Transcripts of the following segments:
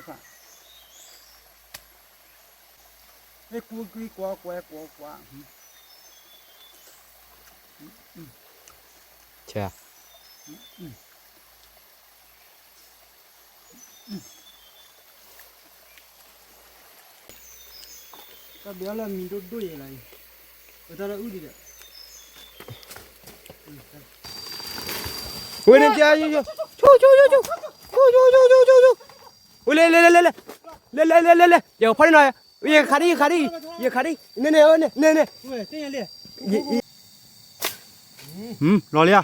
ဖး, အဲၣ်ကွၢ်ကွၢ်ကွၢ်ကွၢ်ကွၢ်ကွၢ်, ဆဲး တၢ်ဘျီလၢမံၤဒိၣ်ဒိၣ်ယဲလီၤအံၤ, ပတၢ်လၢအုၣ်ဒံးဒီး, ဝဲန့ၣ်ကယိယိ, ဆိဆိဆိဆိ, ဆိဆိဆိဆိဆိ, ဝဲလဲၤလဲၤလဲၤလဲၤ, လဲၤလဲၤလဲၤလဲၤလဲၤ, ယဖီၣ်န့ၣ်နီၤ, ယခးဒံး ယခးဒံး, ယခးဒံး, န့ၣ်န့ၣ်န့ၣ်န့ၣ်, လီၤလံဧါ,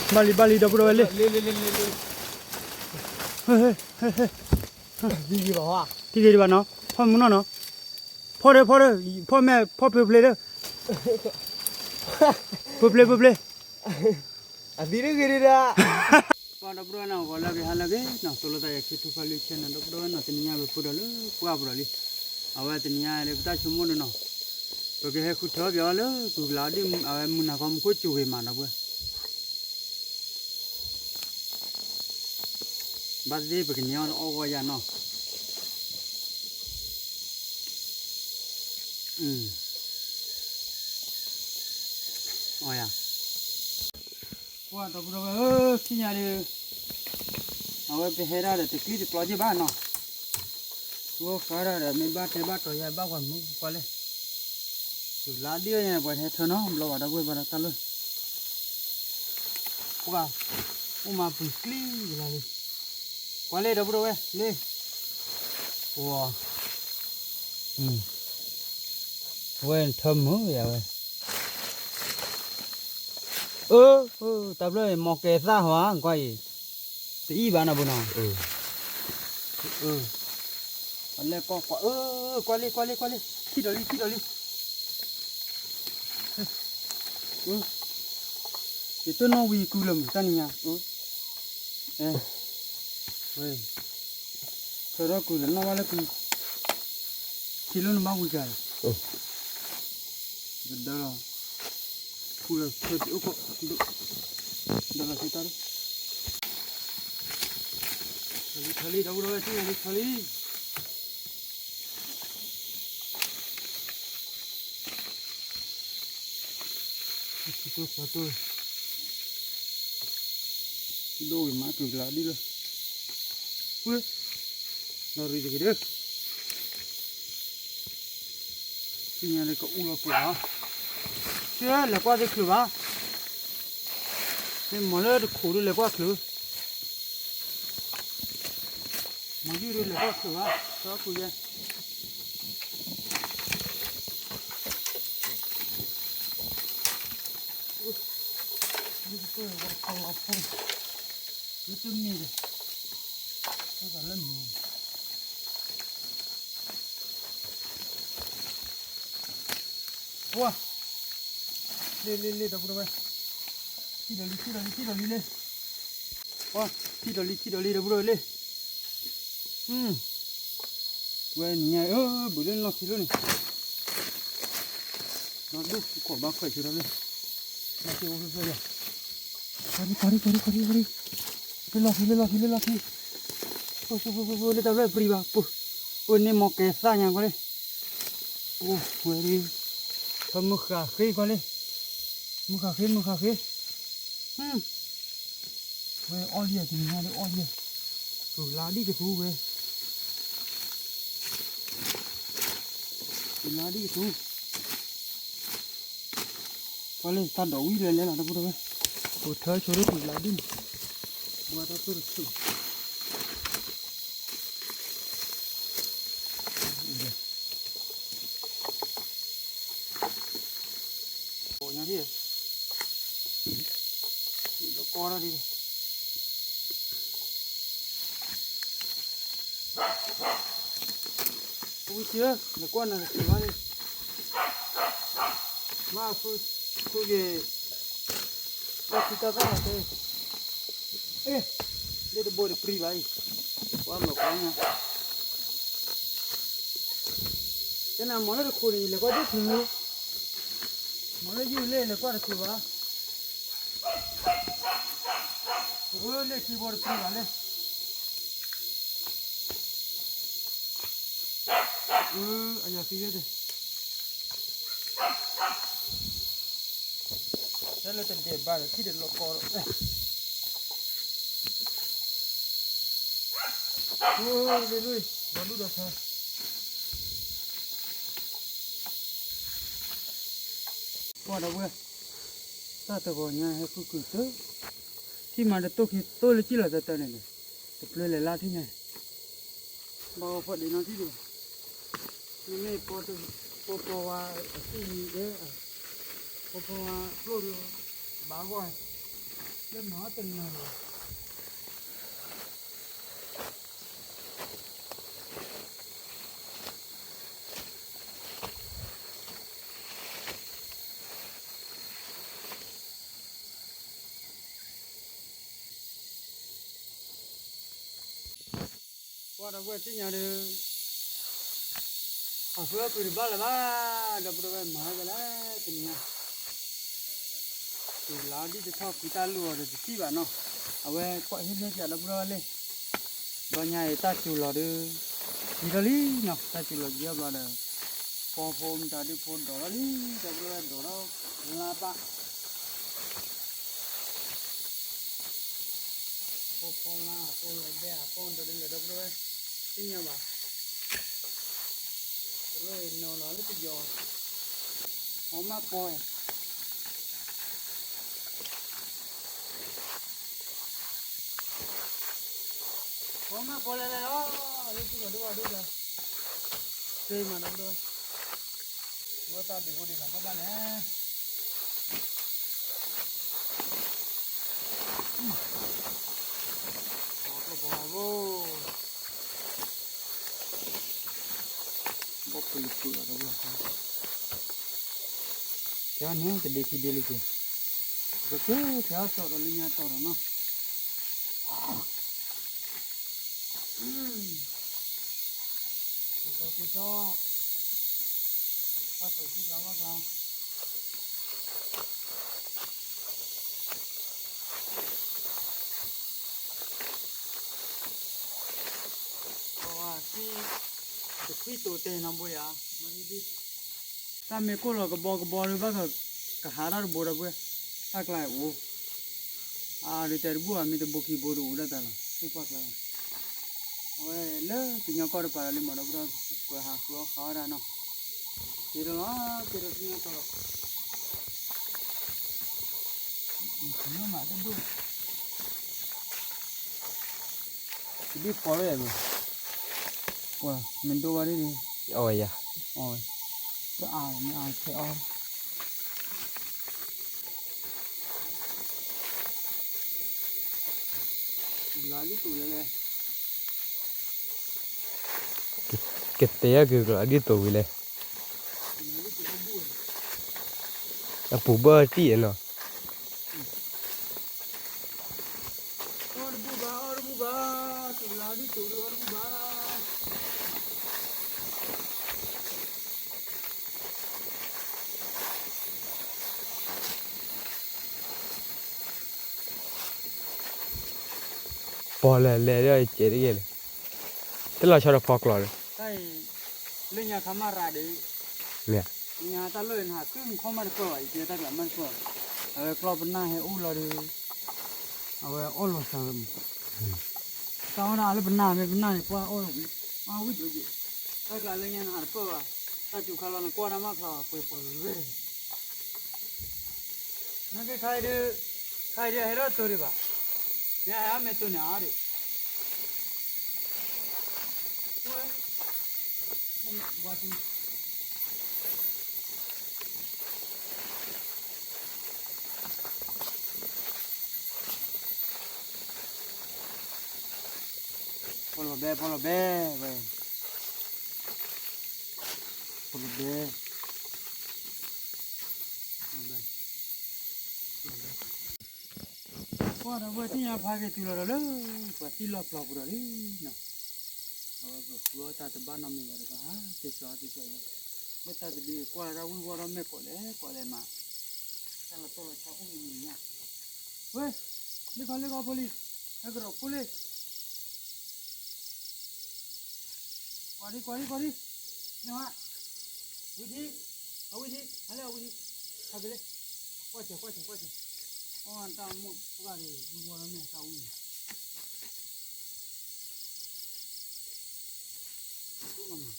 ဘၣ်လံဘၣ်လံ ဒီပုၢ်ဒီဝဲၢ်လံ, ထံဂ့ၤဒံးဘၣ်နီၤ, ဖီၣ်မုၢ်နီၢ်နီၤ, ဖီၣ်ဒီး ဖီၣ်ဒီး ဖီၣ်မဲာ် ဖီၣ်ပျ့ၤပျ့ၤဒီး, ပျ့ၤပျ့ၤပျ့ၤပျ့ၤ, အသံတဂ့ၤဒံးဒၣ်, ပှၤဒီပုၢ်ဒီဝဲၢ်နီၤ ဂီၤလၢအဂ့ၤ ဟါလၢအဂ့ၤနီၤ သိၣ်လိသးယၤခံထူၣ်ဖးလွံၢ်ဆဲနီၤ ဒီပုၢ်ဒီဝဲၢ်နီၤ တနံၤညါပပှဲၤဒီးလၢပှၢ်ပူၤဒီးလံ, အဝဲတနံၤညါဒီးပတၢ်ဆိကမိၣ်ဒီးနီၤ, ပကဟဲဃုထၢပၠးအီၤလၢကုၢ်ကလးဒ် အဝဲမုၢ်နၤခီမူခိၣ်ကၠိဂ့ၤမးဒီပုၢ်ဝဲၢ် ဘၣ်သ့ၣ်သ့ၣ်ပကန့ၢ်အီၣ်လၢအီၣ်ဂီၢ်ယၤနီၤ, အီၣ်ယၤ, ပှၤဒီပုၢ်ဒီဝဲၢ်ဧၢ ထံၣ်ညါဒီး, အဝဲပဟဲဒၣ်ဒီးတကျံတကျီက့ဘၣ်နီၤ, ဂီၢ်ဃါဒၣ်ဒီး မ့ၢ်ဘၣ်တဲဘၣ်တီၤယၤဘၣ်ပှၤမုၣ်ကွၢ်လဲၣ်, ကုၢ်ကလးဒ်အံၤ ပှၤဟဲထၢနီၤ ဘျီဘၣ်ဒီပုၢ်ဝဲၢ်ဘၣ်ဒီးတၢ်လၢ ပှၤ, အိၣ်မးပူၤကျံကလါလံ, ကွၢ်လံ ဒီပုၢ်ဒီဝဲၢ်လံ, ပှၤ, ဝဲထၢမုာ်ယၤဝဲ, အၢ, တၢ်ဘျီအံၤ မီၢ်ကဲသၣ်ဟီဧါ ကွၢ်အံၤ, တအံၣ်ဘၣ်နီၤဘုနီၤ, အလဲၤကွၢ်ကွၢ်, အၢ, ကွၢ်လံ ကွၢ်လံ ကွၢ်လံ, ထံၣ်ဒီးလံ ထံၣ်ဒီးလံ. ယတနီၣ်ဝံၤကုၢ်လၢမုၢ်တၢ်နံၤညါ, ဝဲ, ထၢထီၣ်ကုၢ်လၢနီၣ်ဘၣ်လၢကုၢ်, ထံလၢနဘၣ်ဝံၤကၤလီၤ, ကဒၢလီၤ, ဖူလၢဖၢအိၣ်ခိး, ဒၢလီၤသုတၢ်လၢ, ထၢလံ ထၢလံ ဒီပုၢ်ဒီဝဲၢ် ထံၣ်ညါလံ ထၢလံ. ဒိၣ်ဝံၤမးကုၢ်ကလးဒ်လၢ, လီၤရံတဂ့ၤဒီး, သ့ၣ်ညါလၢကအူလီၤပှဲၤလီၤ, ကဲလဲၤကွၢ်သ့ချုးဘၣ်, မ့ၢ်မၤလၢတခိၣ်ဒ်လဲၤကွၢ်ချုး မၤယုၢ်ဒ်လဲၤကွၢ်ချုးဘၣ်, သီခိၣ်ယဲ, ယတမ့ၢ်ဒီး, လၢမ့ၢ် ပှၤ, လ့လ့လ့ ဒီပုၢ်ဒီဝဲၢ်, ထံၣ်ဒီးလံ ထံၣ်ဒီးလံ ထံၣ်ဒီးလံလ့, ပှၤ, ထံၣ်ဒီးလံ ထံၣ်ဒီးလံ ဒီပုၢ်ဒီဝဲၢ်လ့, ဝဲနံၤညါအၢ ဘုးလၢနီၢ်ထံလၢန့ၣ်, နီၢ်ဒိၣ်ခိၣ်ဘၣ်ခွဲးဆိဒီးလၢ, နီၢ်ထံအိၣ်ဖျဲၣ်ဖျဲၣ်ယၤ, ပှၤဒံ ပှၤဒံ ပှၤဒံ ပှၤဒံ, လၢလီၢ်ခံ လၢလီၢ်ခံ လၢလီၢ်ခံ, ဖိ ဖိ ဖိ ဖိ လၢတၢ်ဘျၢပျံၤဘၣ်, ပှၤန့ၣ်မီၢ်ကဲသၣ်ညါကွၢ်လံ, အိၣ်ဝဲဒၣ်, ထၢမုၢ်ဃၢ်ဃ့ကွၢ်လံ, မုၢ်ဃၢ်ဃ့ မုၢ်ဃၢ်ဃ့, ဝဲအီၣ်လံ တနံၤညါဒ်အီၣ်လံ, ကုၢ်လါဒ်ကသူဝဲ, ကုၢ်လါဒ်ကသူ, ကွၢ်လံ တၢ်ဒိးဝံၤလဲၤလဲၤလီၤ ဒီပုၢ်ဒီဝဲၢ်, ပထၢဆိလၢကုၢ်လါဒ်န့ၣ်, ဘှါတၢ်သူၣ်တဆူၣ် ကိးညါဒ်, ကီတၢ်ဒ်, ဝံၤစံး, နကွၢ်နၤတစံးဘၣ်န့ၣ်, မ့ၢ်ဃုက့ၤ, တၢ်ခံတၢ်သၣ်တဲ, အ့, လၢတဘိတပြံဘၣ်အံၤ, ကွၢ်လီၤကွၢ်ညါ တဲနၤမၤလၢတခိၣ်န့ၣ် ယလဲၤကွၢ်ဒ်ချုး, မၤလၢယုၢ်လၢယလဲၤကွၢ်တချုးဘၣ်, အၢ လၢခံဘိတချုးဘၣ်လၢ, အယၤသံဝဲဒၣ်, တဲလၢတဒဲးဘးဒီး ထံၣ်ဒီးလီၤကီဒီး, အိ လွံၢ်လွံၢ် ဒီးဒူၣ်ဒီးဆၢ ကွၢ်ဒီပုၢ်ဝဲၢ်, တၢ်တဂီၤညါဟဲဃုကုၢ်တၢ်, ထံၣ်မးတတိၢ်ခံသိလၢကံၣ်လီၤတၢ်တၢ်န့ၣ်ဒီး, တပျၢလဲၤလၢထံၣ်ညါ, ဘၣ်ဂီၤဖီဒ့းနီတံၢ်ဒံးဘၣ်, မ့မ့ၢ်ပီပီဝါအစံၣ်မံၤဒဲး, ပီပီဝါကျိၣ်ဒီး, ဘၣ်ဂီၤ, လၢမၤတနၤလီၤ ကွၢ်ဒီပုၢ်ဝဲၢ်သ့ၣ်ညါဒီး, အဃုအီၣ်ကုၢ်တဘၣ်လၢၤဘၣ်, ဒီပုၢ်ဝဲၢ်မၤဝဲဒၣ်လၢတနံၤညါ, တုၤလၢဒ်တထီၣ်ဖုတၢ်လူၢ်အီၤဒီးတထံၣ်ဘၣ်နီၤ, အဝဲကွၢ်ဟ့ၣ်န့ၢ်ကဒီပုၢ်ဝဲၢ်လံ, ဘျီညါအံၤတၢ်စူၤလီၤဒီး, ယံၤထီၣ်လံနီၤ, တၢ်စူၤလီၤယံၤဘျီဒီး, ပီဖိမတၤဒုဖိဒိးထီၣ်လံ, ဒီပုၢ်ဝဲၢ်ဒိးထီၣ်လါပၢ် ဖိဖိလါ ဖိလီၤဘဲၣ် အဖိဒီးဒ်လဲၣ်ဒီပုၢ်ဝဲၢ်, သ့ၣ်ညါဘၣ်, တလိၣ်နီၤလီၤလၢပယီၤ, အီမးပီ, အီမးပီလဲၤလဲၤလီၤ, လၢပယီၤဒိၣ်ဝါဒိၣ်ဒီး, သ့ၣ်မးဒီပုၢ်ဝဲၢ်, ဝဲတၢ်ဒုးဖိဒုးသးဘၣ်ဘၣ်လဲၣ် ပီကျိၣ်ပီကျိၣ်, ဘီပူၤလီၤပူၤလီၤဒီပုၢ်ဝဲၢ်, ကဲန့ၣ်တဒ့ခံဒ့လံက့ၤ, ပကကဲကဲအီၣ်စီၤဒီးလၢညါတီၤဒီးနီၤ, ကဲကဲ, ဘၣ်ကၢၤသံကျါဘၣ်ကျါ တခွံတိၤတဲနီၤဘိယၤ, တၢ်မ့ၢ်ကိၢ်လီၤကဘီကဘီဒီးဘၣ်ကဟးထီၣ်တဘိဒီပုၢ်ဝဲၢ်, တၢ်ကျါအိၣ်, အါဒုးတဲတဘူၣ်ဧါ မ့ၢ်တဘိခံဘိတအိၣ်ဒၣ်တၢ်လီၤ သ့ၣ်ကွၢ်ကျါ, အဝဲလၢကညီကီၢ်တပၤလီၤလံမးဒီပုၢ်ဝဲၢ်, ပှၤဟးဃုအီၣ်ဃုအီဒၣ်နီၤ, က့ၤဒီးလီၤ က့ၤဒီးကညီကီၢ်လီၤ မၤတဒိၣ်, ဒ်ပီလၢယၤ, ကွၢ် မ့ၢ်ဒိၣ်ဘၣ်ဒ်န့ၣ်, အဝဲယၤ, အဝဲ, တအါမ့ၢ်အါထဲအီၣ် လါဒ်သိးလဲၣ်လဲၣ်, ကတဲအက့ၤကလီၤဒ်သိးဝံၤလဲၣ်, အပူၤဘၣ်တံၢ်နီၤ, အီၣ်တဘူၣ်ဘၣ် အီၣ်တဘူၣ်ဘၣ်, တုၤလါဒ်သိးဒ်အီၣ်တဘူၣ်ဘၣ် ပီၢ်လၢလဲၤဒီးကဲးတက့ၢ်လၢ, တလီၤဆီဒီးဖီကျိးလၢ, တၢ်အံၤ, လၢညါခါမၤရၤဒီး, မ့ၢ်, ညါတၢ်လၢနဟးကုမူခီၣ်မးတပၢၢ်ဘၣ် ယတဲတၢ်ကျးမးတပၢၢ်ဘၣ်, အဝဲကျီၢ်ပနၢ်ဟဲအိၣ်လီၤဒီး, အဝဲအီၣ်လီၤစၢ်ဝဲမး တၢ်အီၣ်ဒၣ်လၢပနၢ်မ့ၢ်ပနၢ်န့ၣ် ပှၤအီၣ်လီၤဝံၤ, အီၣ်ဝံၤဒိၣ်ယဲၢ်, တၢ်ကျးလၢညါနဟးတပၢၢ်ဘၣ်, တၢ်စူၤခါလီၤနကွၢ်တၢ်မးဖျါပှဲၤပှဲၤဝဲ, နကခါအံၤဒုး, ခါအံၤဒုးဟဲထီၣ်တိၤဒံးဘၣ်, မ့ၢ်ဟဲအမဲာ်တိၤန့ၣ်အါဒံး ပီၣ်လီၤဘဲ ပီၣ်လီၤဘဲဝဲ, ပီၣ်လီၤဘဲ, ပီၣ်လီၤဘဲ, ကွၢ်ဒီးဝဲသ့ၣ်ညါဖးက့ၤတုၤလီၤဒီးလၢ ပှၤသံလီၤပျီပူၤဒီးလံနီၤ, အဝဲပဃုအီၣ်တၢ်တဘၣ်နီတမံၤဘၣ်ဒီး ပှၤဟးက့ၤကၠီက့ၤကၠီအံၤ, လၢတၢ်တဒုကွၢ်ဒၣ်ဝံၣ်ဝီဒီးမဲာ်ကိးလဲၣ်ကိးလဲၣ်မး, တၢ်လီၤတိၢ်လီၤဆီအိၣ်မံၤမံၤညါ, ဝဲ, လ့ၣ်ခီလ့ၣ်ခီဖိလံ, ဟဲကဒီးဖိလ့ၣ် ကွၢ်ဒံကွၢ်ဒံကွၢ်ဒံ, ဝံထံ, အဝံထံ, ဟဲလၢအဝံထံ, ဟဲက့ၤလၢ, ကွၢ်စၢၤ ကွၢ်စၢၤ ကွၢ်စၢၤ, အီၣ်တၢ်မိၢ်ပှၢ်ဒီး ဝံဝီလီၤမဲာ်တၢ်အူန့ၣ်,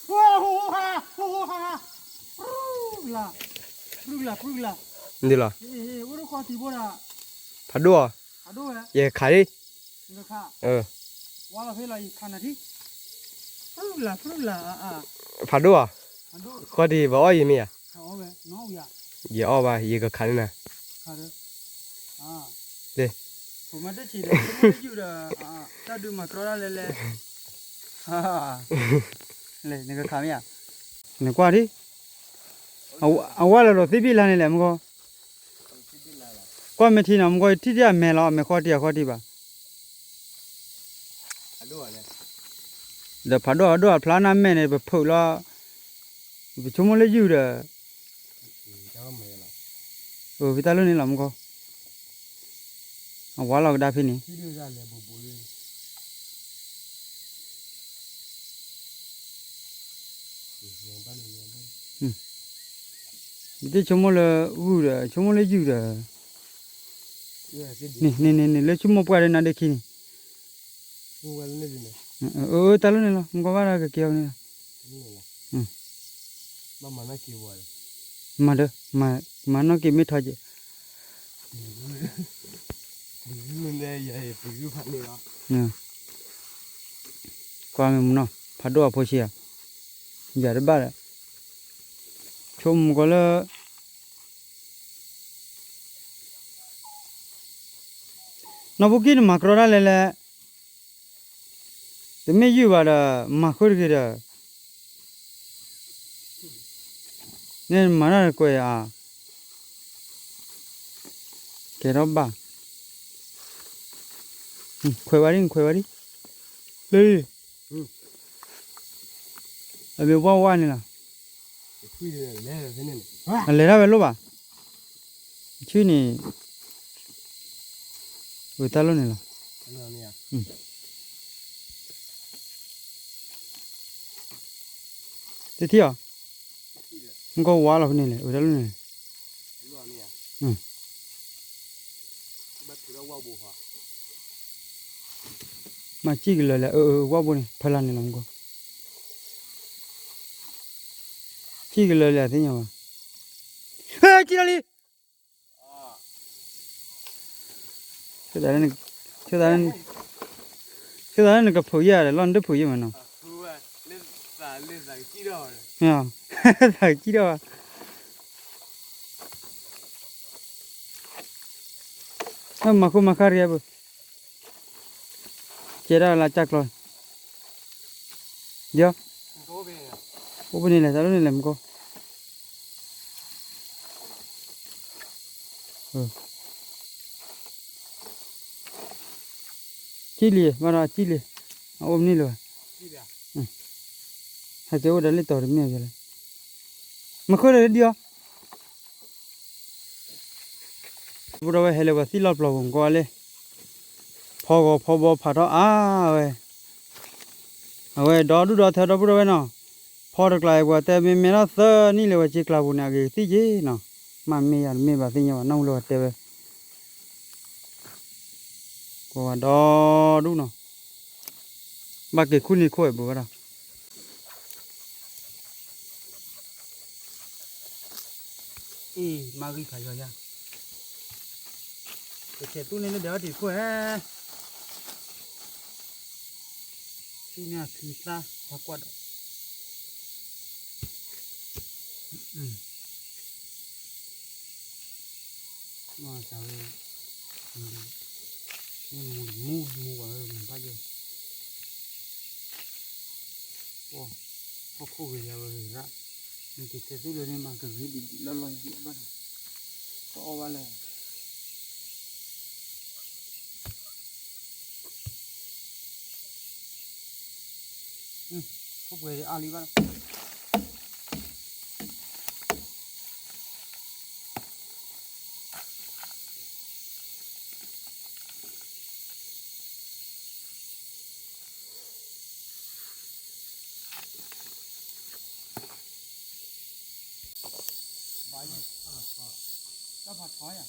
ဟိဟါ ဟိဟါ ဟါ, ပြုလၢ်, ပြုလၢ် ပြုလၢ်, ဒ်လီၤ, အိၣ်တခီတံၤဘိဒၣ်, ဖးဒိၣ်အီၤ, ဖးဒိၣ်ဝဲ, ယခးလံ, နခး, ဝါလီၤဖဲလီၤ ယခးနၤထံ, ပြုလၢ် ပြုလၢ်, ဖးဒိၣ်အီၤ, ခီတံၤဘၣ်အီၣ်ယမ့ၢ်ဧါ, ယအီၣ်ဘၣ် ယကခးန့ၢ်နၤ, လၢ ဖိမါတဆံးဒီး ဆိကမိၣ်ယုၢ်ဒီး တၢ်ဒုးမၤကြီတၢ်လဲၣ်လဲၣ်, လဲၣ် နကခးမ့ၢ်ဧါ, နကွၢ်ဒံး, အဝါလီၤဒီးသ့ၣ်ဘံၣ်လါန့ၣ်လဲၣ် မကီၢ်, ကွၢ်မဲာ်ထံနီၤ မကီၢ် ထံၣ်တၢ်အမဲာ်လီၤ အမဲာ်ဃီတံၢ်အဃီတံၢ်ဘၣ်, ဒီးဖးဒိၣ်ဖးဒိၣ်အဖျါနၢ်မဲာ်န့ၣ် ပဖုးလီၤ, ပဆိကမိၣ်လၢယုၢ်ဒီး, ပတၢ်လိၣ်န့ၣ်လီၤ မကီၢ်, အဝါလီၤကဒါဖဲန့ၣ် ပတဆိကမိၣ်လၢဂုၢ်ဒီး ဆိကမိၣ်လၢယုၢ်ဒီး, န့ၣ်န့ၣ်န့ၣ် လၢဆိကမိၣ်ပှၢ်ဒီးနၤဒ့ခံန့ၣ်, အတၢ်လိၣ်န့ၣ်လီၤ မကီၢ်ဘၣ်ဒီးကကဲအီၤန့ၣ်လီၤ, မၤဒီး, မၤနီၢ်က့ၤမ့ၢ်ထီက့ၤ ကွၢ်မ့ၢ်မနီၤ ဖးဒိၣ်အဖိဆံးဧါ, ယၤတဘၣ်ဒီး, ဆိကမိၣ်ကီးလၢ နီၢ်ဖိကံၢ်နမၤကြီတၢ်လဲၣ်လဲၣ်, တမ့ၢ်ယုၢ်ဘၣ်ဒီး မၤဃုတဂ့ၤဒီး, န့ၣ်မၤတၢ်တကွဲးဧါ, ကဲထီၣ်ဘၣ်, ခွဲးဝဲဒ် ခွဲးဝဲဒ်, လၢ အမ့ၢ်ဝါဝါန့ၣ်လီၤ, အလဲၤထီၣ်ဝဲလိၣ်ဘၣ်, ဆူန့ၣ်, ဝဲတၢ်လိၣ်န့ၣ်လီၤ, တထံၣ်အီၤ, မ့ၢ်ကီၢ်ဝါလီၤဖဲန့ၣ်လဲၣ် ဝဲတၢ်လိၣ်န့ၣ်လဲၣ်, မၤစံၣ်ကလၢၤလဲၣ် အဝါဘိန့ၣ် ဖဲလၢ်န့ၣ်လီၤမ့ၢ်ကီၢ်, စံၣ်ကလၢၤလဲၣ်သ့ၣ်ညါဘၣ်, ဟဲ စံၣ်ထီၣ်လံ ဆိသးလၢ ဆိသးလၢ ဆိသးလၢနကဖုးယဲၢ်ဒီး လီၤနတဖုးယဲၢ်မးနီၤ, သးကစံၣ်ထီၣ်ဘၣ်, မၤခိၣ်မၤဃါတဂ့ၤဘၣ်, ကဲဒၣ်လၢကၠၢ်ကျီ, ဒီး, အိၣ်ဖဲန့ၣ်လဲၣ် တၢ်လိၣ်န့ၣ်လဲၣ်မ့ၢ်ကီၢ် စံၣ်လံ ဘၣ်ဒီးစံၣ်လံ, အအိၣ်မနုၤလဲၣ်ဘၣ်, ဟဲကဲအိၣ်ဒီးလ့ၣ်တီၤတမ့ၢ်လဲၣ်, မၤခိၣ်ဒီးဒံးအီၤ, ပူၤဒီးဝဲဟဲလၢပှၤသံၣ်လီၢ်ပျီၤပူၤကီၢ်လၢ ဖီဂီၤဖီဘီဖးထီၣ်အါဝဲ, အဝဲဒီဒူၣ်ဒီထၢဒီပုၢ်ဒီဝဲၢ်နီၤ, ဖီတကျါအံၤ ပှၤတဲမ့ၢ်မဲထီၣ်သၢနံၣ်လၢၤ ဝဲစ့ကျါပူၤန့ၣ် အဂ့ၤကသံၣ်က့နီၤ, မ့ၢ်မ့ၢ်ယၤတမ့ၢ်ဘၣ်သ့ၣ်ညါဘၣ် နီၢ်ဟူလၢပှၤတဲဝဲ, ပှၤဝဲဒီဒူၣ်နီၤ, ဘၣ်က့ၤခူၣ်န့ၢ်ခိၣ်ဝဲဘၣ်ဒီး အ့ၣ် မၤဂံၢ်ဖးယီၤယၤ, ကဆဲးသူၣ်န့ၢ်လၢဒဲးဘၣ်တံၤခိၣ်ဧါ, သူၣ်န့ၢ်အဖုသၣ်ခွါကွၢ်ဒီး, မၤသးဝဲ, မ့ၢ်မူတမူမူဝဲမၤဘၣ်ယဲၢ် ပှၤ, ဟီၣ်ခိၣ်ဂ့ၤယၤဝဲဂ့ၤရၣ်, နက့ၤတဲသူၣ်လၢန့ၣ်မၤကဂ့ၤဒံးဒံးလီၢ်လီၢ်ယံၤဘၣ်ဒီး, တအီၣ်ဘၣ်လဲၣ်, ခိၣ်ပှဲၤဒံးအါလံဘၣ်ဒီး ပ တၢ်ဖးထီယၤ,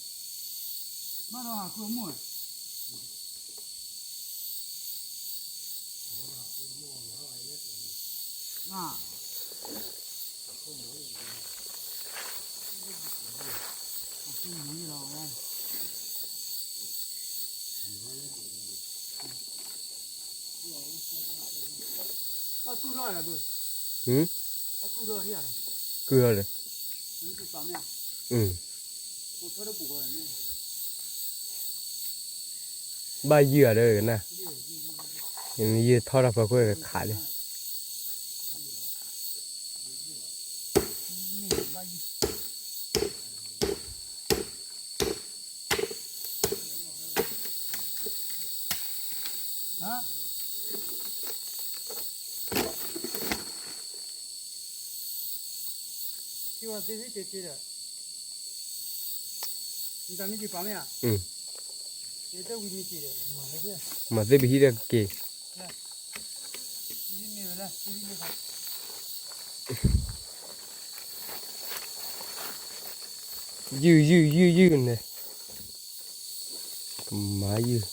မ့ၢ်ဒီးဟးဃုအမိၢ်, ဘၣ်ကုၢ်ထီၣ်ဒီး, ဘၣ်ကုၢ်ထီၣ်ဒီး, ကုၢ်ထီၣ်ဒီး, ဘၣ်ယုၢ်အီၤဒီးကနၣ်, ယုၢ်ထီၣ်တၢ်ဖီခိၣ်ကခးလံ. မၤသ့ၣ်ပဟံၣ်ဒီးက့ၤ, ယုၢ်ယုၢ်ယုၢ်ယုၢ်န့ၣ်, ကမၤယုၢ်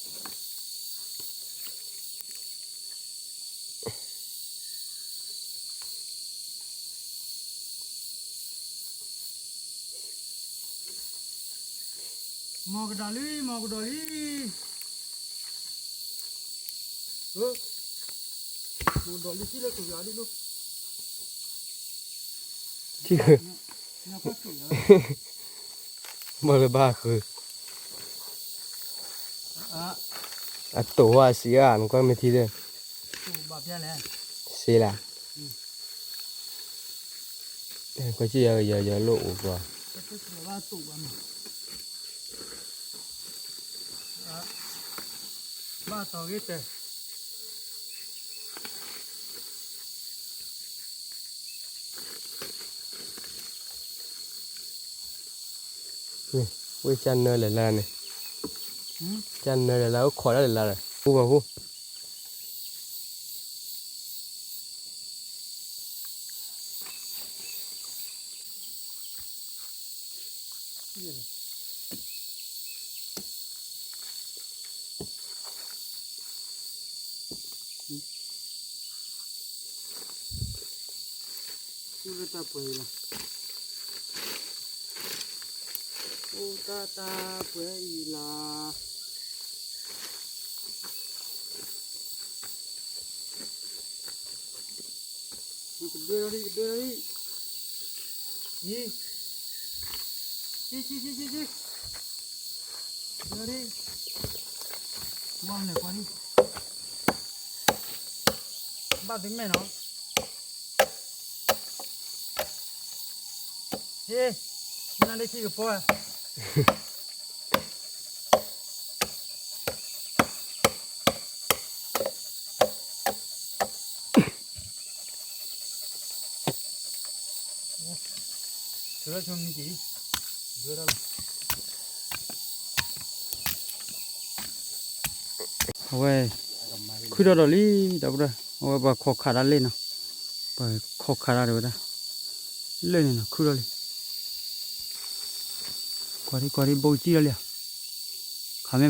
မီၤကဒီးလံ, မီၤကဒီးလံ, မီၤကဒီးလံ ထံၣ်လၢကယၤဒ်လိၣ်, ထံၣ်, မီၤလၢဘၣ်ဃုာ်, အတိာ်ဝဲစံးအါ နကွၢ်မ့ၢ်ထံၣ်ဒီး, စ့လၢ, ကွၢ်စံးယၤယၤလိၣ်အိၣ်ကွၢ်, ဘၣ်တီၢ်ဂ့ၤတဲ, ဝ့ၢ်ကၢ်နၢလၢ်လၢ်န့ၣ်, ကၢ်နၢလၢ်လၢ် အိၣ်ခိးဒၣ်လၢ်လၢ်ဒီး ဃူဘၣ်ဃူ အိၣ်တၢ်တၢ်ပှဲၤအံၤလီၤ, အိၣ်တၢ်တၢ်ပှဲၤအံၤလီၤ. ကဒွဲၣ်ထီၣ်ဒံး ကဒွဲၣ်ထီၣ်ဒံး, ယံၤ, ကံကံကံကံကံ, ကဒွဲၣ်ထီၣ်ဒံး, ဝါလဲၤကွၢ်ဒံး, ဘၣ်သုမဲာ်နီၤ, ဟ့, နၤလၢခံကပီၤ အဝဲ, ခုၣ်ထီၣ်ဒီးလံ, ဒီပုၢ်ဒီဝဲၢ်, အဝဲပှၤခိးခးတၢ်လၢနီၤ, ပှၤခိးခးတၢ်တဲဝဲဒၣ်, လၢန့ၣ်နီၤ ခုၣ်ထီၣ်လံ, ကွၢ်ဒံးကွၢ်ဒံး ဘိကစံၣ်ထီၣ်လံဧါ, ခးမ့ၢ်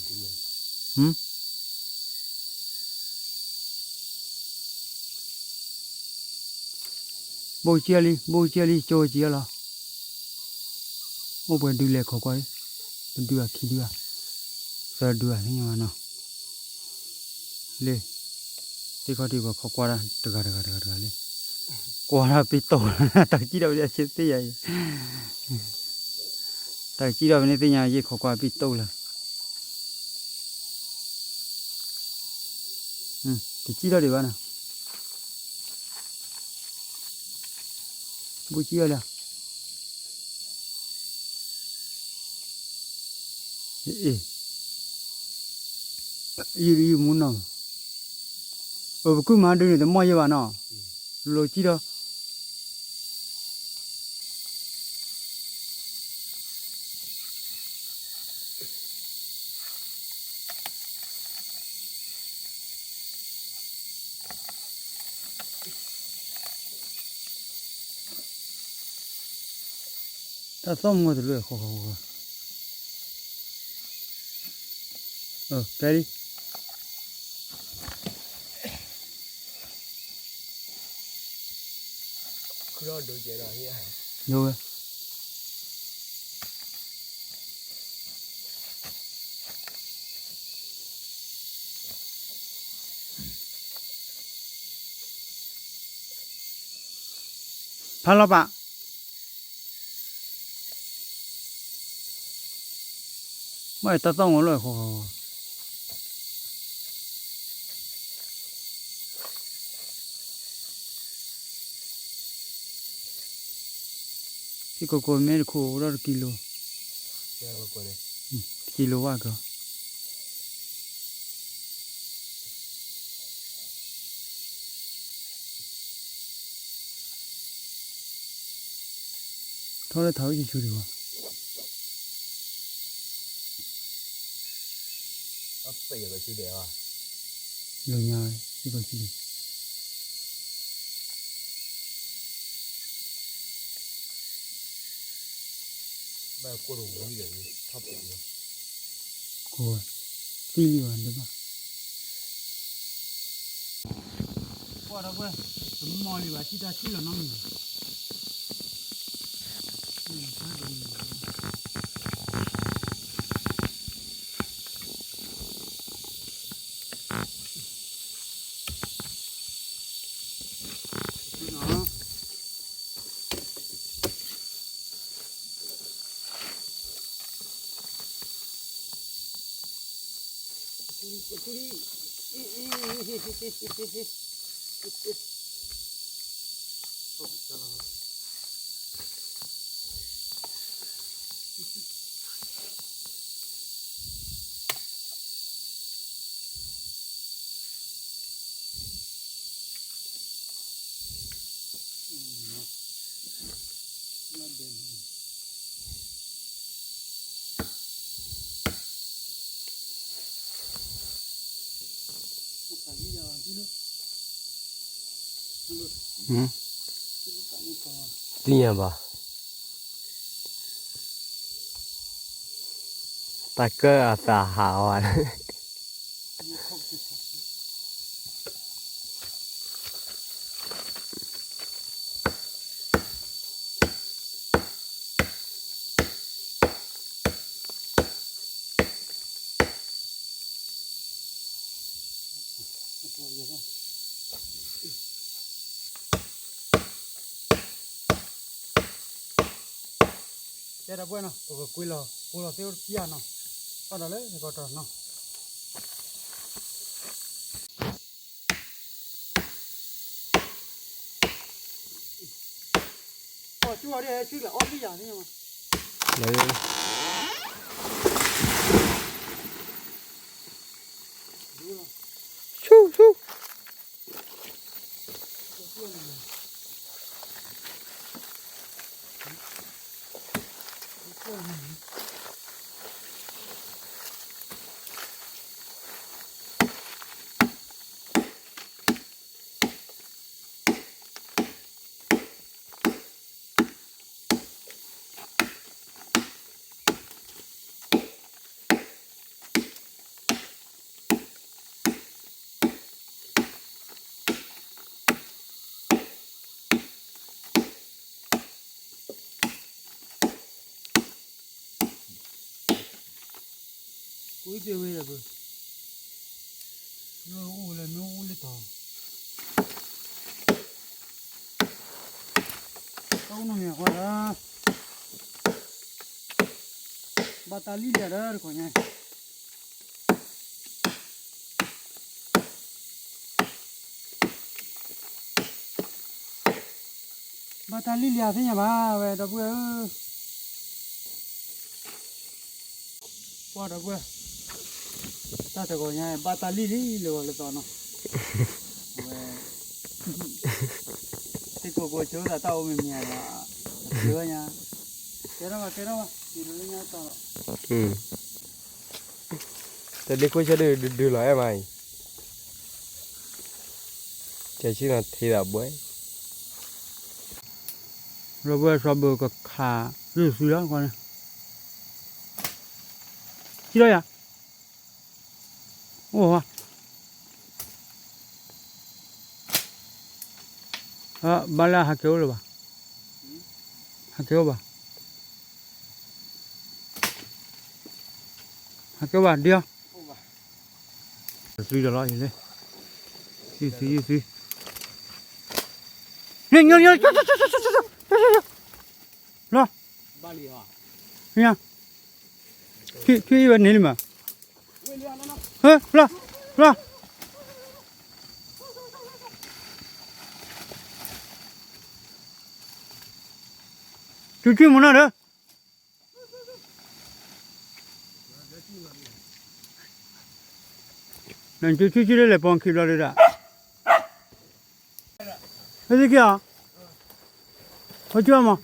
ဘၣ် ဘိၣ်ကံၢ်လံ ဘိၣ်ကံၢ်လံ ကၠိကံၢ်လီၤ, အိၣ်ပှဲၤဒုးလဲၤခိးကွၢ်လံ, တဒုးဘၣ်ခံဒုးဘၣ်, သၢဒုးဘၣ်သ့ၣ်ညါဘၣ်နီၤ, လံ, သ့ၣ်ခီၣ်ထံးပှၤခိးကွၢ်တၢ် တဂၤတဂၤတဂၤတဂၤလံ, ကွၢ်တၢ်ပ့ၤတိၢ်လီၤ တၢ်ကစံၣ်ထီၣ်ပသ့ၣ်ညါအံၤ, တၢ်ကစံၣ်ထီၣ်ပန့ၣ်သ့ၣ်ညါ ယ့ၢ်ခိးကွၢ်ပ့ၤတိၢ်လီၤ တစံၣ်ထီၣ်ဒံးဘၣ်နီၤ, ဘိၣ်ကံၢ်လံ, ယမူနီၤ, အပကုၢ်မၤဒုးန့ၣ် တမီၢ်ယဲၢ်ဘၣ်နီၤ, လိၤကံၢ်ဒီး တ တၢ်သီၣ်မူတလၢဃီဃီဃီ, ကဲလံ, ယိဝဲ ဖးလီၤပာ်, မ့ၢ်တၢ်သီၣ်မူလၢဃီဃီ ထံကိကိမ့ၢ်တခိၣ်အိၣ်ဒီးတကံလိ, တကံလိဝဲကီး, ထီၣ်လၢထးဝဲဆူၣ်ဆူၣ်ဒံးဘၣ်, လီၤညါဝဲ, သံလံဘၣ်ဒဘၣ်, ကွၢ်ဒီပုၢ်ဝဲၢ်, တမီၢ်လံဘၣ် ထံၣ်တၢ်ထံၣ်လီၤနီတမံၤဘၣ်. သ့ၣ်ညါဘၣ်, တၢ်ကၢၢ်အသးဟးအီၤ ကဲဒီပုၢ်ဝဲၢ်နီၤ ပကကွံလီၤ ကွံလီၤသ့အိၣ်တပျၢ်နီၤ အီၣ်ဒီးလၢကီးတီၤနီၤ အီၣ်ကၠူၣ်အီၤဒ်ဆူၣ်လၢအီၣ်လံယၤန့ၣ်မး ဆူၣ်ဆူၣ် ကွံာ်တ့ၢ်ဝဲဒၣ်ပၢၢ် လၢအိၣ်လၢမ့ၢ်အိၣ်လၢတီၤ တၢ်အိၣ်နီၢ်မ့ၢ်အဃိဒီး ဘၣ်တၢ်လံၣ်လံဒီးတခီညါ ဘၣ်တၢ်လံၣ်လံသ့ၣ်ညါဘၣ်ဝဲ ဒီပုၢ်ဝဲၢ်ဧၢ ပှၤဒီပုၢ်ဝဲၢ် တၢ်တဂီၤညါ ဘၣ်တၢ်လံၣ်လံလၢဂီၤလၢသီနီၤ အဝဲ သ့ၣ်ကိးကိးဆိသးတၢ်အိၣ်မံၤမံၤဒီး တဝဲညါ ကဲထီၣ်ဘၣ် ကဲထီၣ်ဘၣ် ယဒိးလၢညါတီၤလီၤ တဒ့ခိၣ်ဆၢဒုးဒုးလီၤအဲၣ်မးအံၤ ကဲဆ့ၣ်နီၤထံသးဘှဲ လီၤဘှဲစီဘၢကခး ယုၢ်သံလီၤကွၢ်န့ၣ်, ထံၣ်လီၤယၤ, အိၣ်, ဘၣ်လၢဟးက့ၤအိၣ်လၢၤဘၣ်, ဟးက့ၤအိၣ်ဘၣ်, ဟးက့ၤအိၣ်ဘၣ်ဒ်အီၤ, သံဒီးလီၤအံၤလၢ, ယုၢ်သံ ယုၢ်သံ, လီၤ, ထွံၣ်အံၤဝဲန့ၣ်လံမး, လီၤ, လီၤ, စုထွံၣ်မူနီၤဒီး နစုထွံၣ်စုလၢလဲၤပိာ်ခံဘျီဒုဒၣ်, လၢသ့ၣ်ခံဂၤ, ဟီကၠီမး,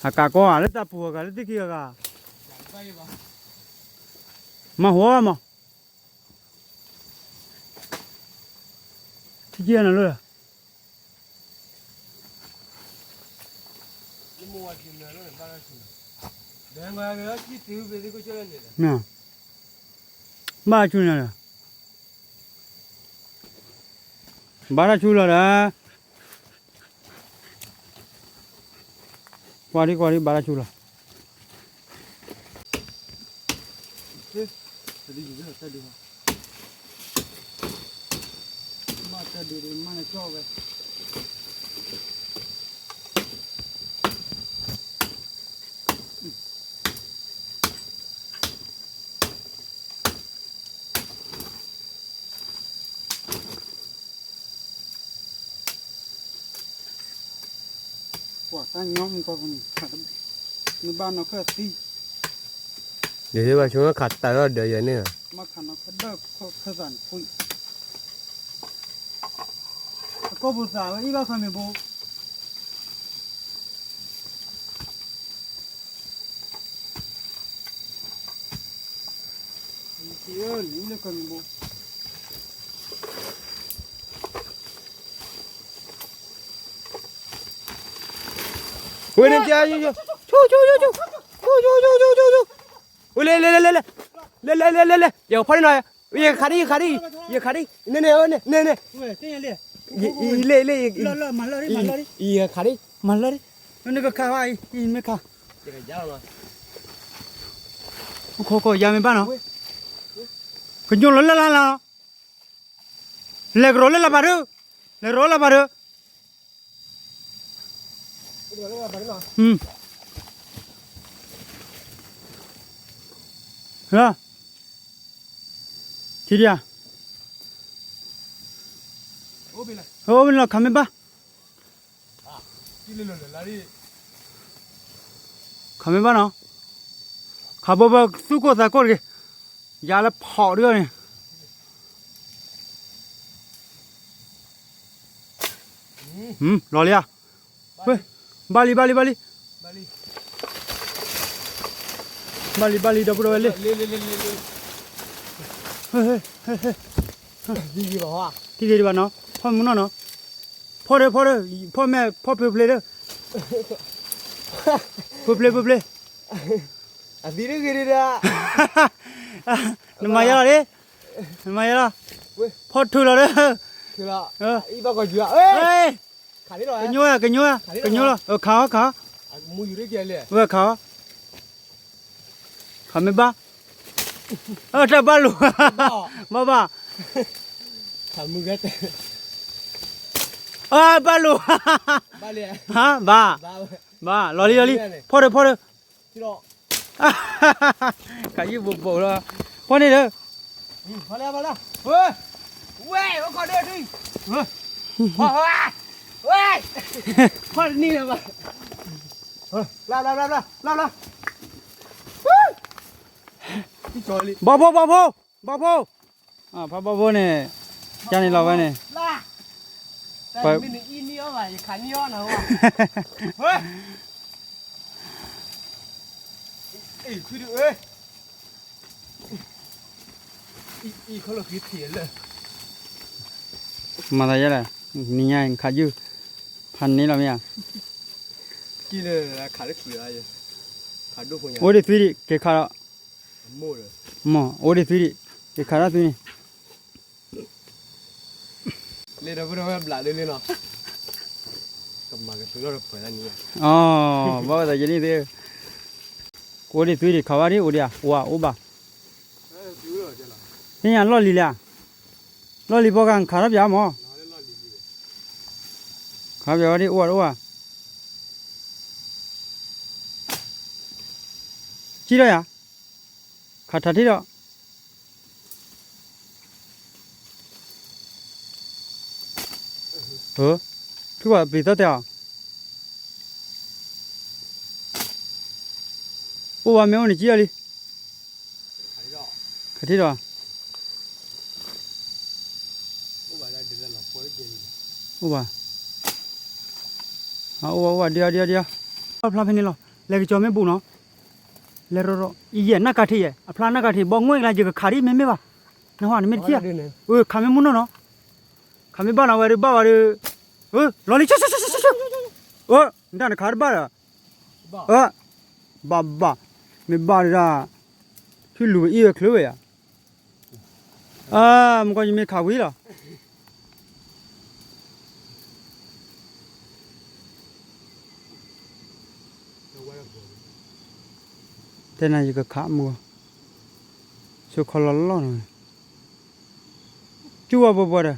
ဟးကးကီဧါ လၢတၢ်ပူၤအဂၤ လၢသ့ၣ်ခံဂၤဂၤ, မၤဟိမး, ထံၣ်နၤလၢ ဘၣ်ဆူၣ်န့ၣ်လီၤ, ဘၣ်တၢ်ဆူၣ်လီၤဒီး, ကွၢ်ဒံကွၢ်ဒံ ဘၣ်တၢ်ဆူၣ်လီၤ. ပှၤတၢ်ညီမူကီၢ်ပူၤန့ၣ် မ့ၢ်ဘၣ်နီၢ်ခၢၣ်သံ, ဒ်သိးဘၣ်ဆိခးတၢ်ဒီးယဲန့ၣ်, မ့ၢ်ခးနီၢ်ခၢၣ်ဒၢးခၢၣ်သးန့ၣ်ဖှံ, အကီၢ်ပူၤသးဝဲအံၤဘၣ်ခီမ့ၢ်ဘိ ဝဲန့ၣ်, ဝဲလဲၤလဲၤလဲၤလဲၤ, ယကဖီၣ်န့ၢ်နီၤ, ယခးဒံ ယခးဒံ, ယခးဒံ, န့ၣ်န့ၣ်, န့ၣ်န့ၣ်, လဲၤလဲၤ, ယခးဒံ, မၤလၢာ်ဒံ, နကခးဝဲအံၤ, မ့ၢ်ခး, ခိခိယၤမ့ၢ်ဘၣ်နီၤ, ကညိလီၤလၢလၢလီၤ, လဲၤကရီလၢလၢပၤဒု, လဲၤကရီလၢပၤဒု လီၤ, ထံဒံဧါ, အိၣ်လီၤ ခးမ့ၢ်ဘၣ်, ခးမ့ၢ်ဘၣ်နီၤ, ခးဘၣ်ဘၣ်သူၣ်ကိၢ်သးကိၢ်တဂ့ၤ, ယၤလၢဖီးဒ်အံၤန့ၣ် လီၤလံဧါ, ဘၣ်လံ ဘၣ်လံ ဘၣ်လံ, ဘၣ်လံ ဘၣ်လံ ဒီပုၢ်ဒီဝဲၢ်လံ, ထံၣ်ဂ့ၤဒံးဘၣ်နီၤ, ဖီၣ်မုၢ်နီၢ်နီၤ, ဖီၣ်ဒီး ဖီၣ်ဒီး ဖီၣ်မဲာ် ဖီၣ်ပျ့ၤပျ့ၤဒီး, ပျ့ၤပျ့ၤ ပျ့ၤပျ့ၤ အသံတဂ့ၤဒံးဒၣ်, နမၤယါလီၤလံ, နမၤယါလီၤ, ဖီၣ်ထုးလီၤဒီး, ကညိဝဲ ကညိဝဲ ကညိလီၤ, ခးအီၤ ခးအီၤ, ဝဲခးအီၤ, ခးမ့ၢ်ဘၣ်, တၢ်ဘၣ်လိာ်, ဘၣ်ဘၣ်, ဘၣ်လိာ်, ဘၣ်, ဘၣ်, လီၤလံ လီၤလံ, ဖီၣ်ဒီး ဖီၣ်ဒီး ခးယုၢ်ဘိးဘိးလီၤ, ဖီၣ်န့ၣ်ဒီး, ဝဲ, ဝဲ, ဝဲ, ဖီၣ်တနံၤလၢၤဘၣ်, ဘီဖိ ဘီဖိ ဘီဖိ, ဖးဘီဖိန့ၣ်, ကန့ၣ်လီၤဝဲန့ၣ်, မၤသးယဲလဲၣ်, နံၤညါခးယုၢ်, ဖးန့ၢ်လီၤမ့ၢ်ဧါ, အိၣ်ဒံးသွံဒံး က့ၤခးဒီး, မ့ၢ်အိၣ်ဒံးသွံဒံး က့ၤခးဒီးသွံန့ၣ် လ့ဒီပုၢ်ဒီဝဲၢ်ဘျးဒ်လံနီၤ, ကမၤကသုးလီၤတဖၣ်လၢန့ၣ်, အီ, ဘၣ်ဝဲသးယဲန့ၣ်သ့ၣ်, ကအိၣ်ဒံးသွံဒံး ခးဝဲဒ်အိၣ်ဒံးဧါ, အိၣ်ဧါ, အိၣ်ဘၣ်, သ့ၣ်ညါလီၢ်လံၤလဲၣ်, လီၢ်လံၤပီကါ ခးထီၣ်ပၠးမး, ခးပၠးဝဲဒ်အိၣ်ဧါ အိၣ်ဧါ, ကံထီၣ်ယၤ, ခးထးထံၣ်ဒီး ထုကီၢ်ပျံၤသီၣ်တဲအီၤ, အိၣ်ဘၣ်မ့ၢ်အိၣ်န့ၣ် ကံအီၤလံ, ခးထံၣ်ဒီး, အိၣ်ဘၣ်, အိၣ်ဘၣ် အိၣ်ဘၣ် ဒ်အီၤ ဒ်အီၤ ဒ်အီၤ, ဖျါဖဲန့ၣ်လီၤ, လဲၤကစီၤမ့ၢ်ဘူးနီၤ, လဲၤရီရီ, ယဲၢ်နၢ်ကးထံးယဲၢ် အဖျါနၢ်ကးထံး ဘီငွဲၣ်ကလါ ယကခးဒ်မ့မ့ၢ်ဘၣ်, နဟါန့ၣ်မ့ၢ်တထံၣ်ဧါ, ခးမ့ၢ်မုၢ်နီၢ်နီၤ, ခးမ့ၢ်ဘၣ်နီၤ ဝဲဒုးဘၣ်ဝဲဒုး, လီၤလံ, နတၢ်နခးတဘၣ်ဒီး, ဘၣ်ဘၣ်, မ့ၢ်ဘၣ်ဒၣ်, ထံလူၤဝဲအံၤဝဲချုးဝဲယၤ, မုၢ်ကီၢ်ယမ့ၢ်ခးဝံၤလီၤ. တဲနၤယကခးမုၢ်, ဆိခီလီၤလီၢ်နီၤ, ကၠူဝါဘှီဘှီဒီး,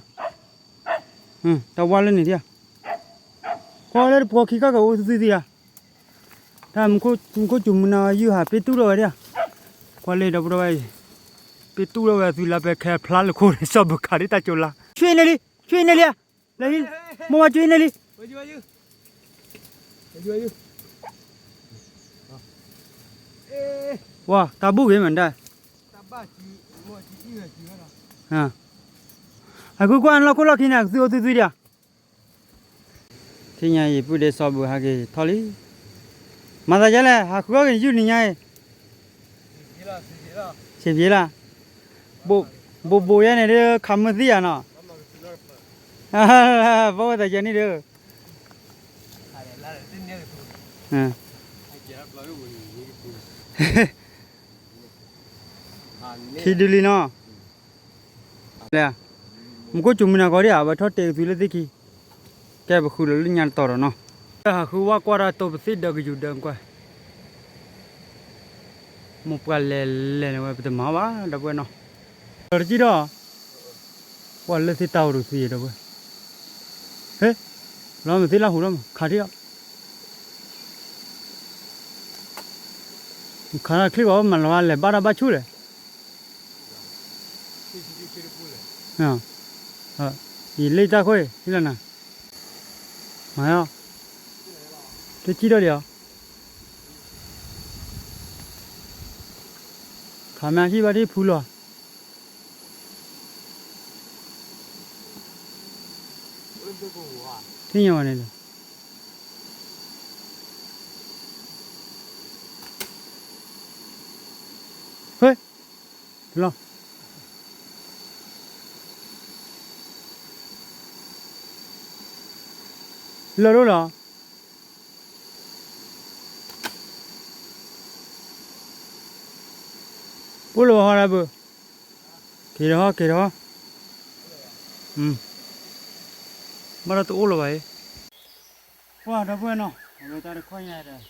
တၢ်ဝါလၢန့ၣ်ဒၣ်, ကွၢ်လၢတပှီၤခံခါကအိၣ်သုသုသ့ဧါ, တၢ်မူခိၣ်စူၤမုၢ်နၤယုၢ်ဟး ပ့တူၢ်ထီၣ်ဝဲဒၣ်, ကွၢ်လၢဒီပုၢ်ဒီဝဲၢ်အံၤ, ပ့တူၢ်ထီၣ်ဝဲအသုလၢပဲခဲဖျါလၢခိၣ်န့ၣ် စီၤဘုခးဒ်တၢ်ကၠိလါ, ဆွေးနေလံ, ဆွေးနေလံ, လၢ, မိၢ်ဝါဆွေးနေလံ, ဝါ, တၢ်ဘူၣ်ဂ့ၤမးဒၣ်, အဃုကွၢ်လီၢ်ခိၣ်လီၢ်ခံန့ၣ် ကသုအိၣ်သုသုဒံးဧါ. သ့ၣ်ညါအံၤ ပုၢ်ဒ့စီၤဘုဟးက့ၤထီၣ်လံ, မၤသးဒ်လဲၣ် ဟးဃုအီၣ်က့ၤယုၢ်နံၤညါအံၤ, ဆံးပျ့လၢ်, ဘိးဘိးယဲန့ၣ်ဒ်ခးမုၢ်သံယၤနီၤ, ဘၣ်ဝဲသးယဲန့ၣ်ဒီး ခံဒုလံနီၤ, မူခိၣ်စူၤမုၢ်နၤကီဒံးဧါ အဝဲထီၣ်တဲာ်ကသုလၢသ့ၣ်ခံ, ကဲပဃုလီၤလၢညါတတီၤဒီးနီၤ, ဟးဃုဝဲကွၢ်တၢ်တိၤပသ့ၣ်ဒၢးကယူၤဒၢးကွၢ်, မိၢ်ပှၢ်လဲၤလဲၤန့ၣ်ဝဲ ပတမၤဘၣ်ဒီပုၢ်ဝဲၢ်နီၤ, လီၤတကံၢ်ဒီး ကွၢ်လၢသ့ၣ်တၢ်အိၣ်တသ့ဒီပုၢ်ဝဲၢ်, ဟဲ, လီၤမ့ၢ်သ့ၣ်လၢဟူထီၣ်မး ခးထံၣ်ဒီး, ခးထီၣ်ချံၣ်ဘၣ်မၤလီၤလဲၤဘၣ်တၢ်ဘၣ်ဆူၣ်လဲၣ်, ယလ့ၣ်တၢ်ခိၣ်အံၤ ဟံၣ်လီၤနၤ, မၤ, တကံၢ်ဒီးဒံးဧါ, ခးမ့ၢ်ဟံၣ်ဘၣ်ဒ်ဖုလီၤ, သ့ၣ်ညါဝဲန့ၣ်ဒီး, ဟဲ, လီၤ, လီၤဒိၣ်လီၤ ပအိၣ်လၢၤဘၣ်ဟီဒၣ်ဘု, က့ၤဒီးဟီ က့ၤဒီးဟီ, ဘၣ်ဒီးတအိၣ်လၢၤဘၣ်အံၤ, ပှၢ်ဒီပုၢ်ဝဲၢ်နီၤ အဝဲတၢ်တခီညါဒီး, ပကထီၣ်ဝဲလၢတကုၢ်တၢ်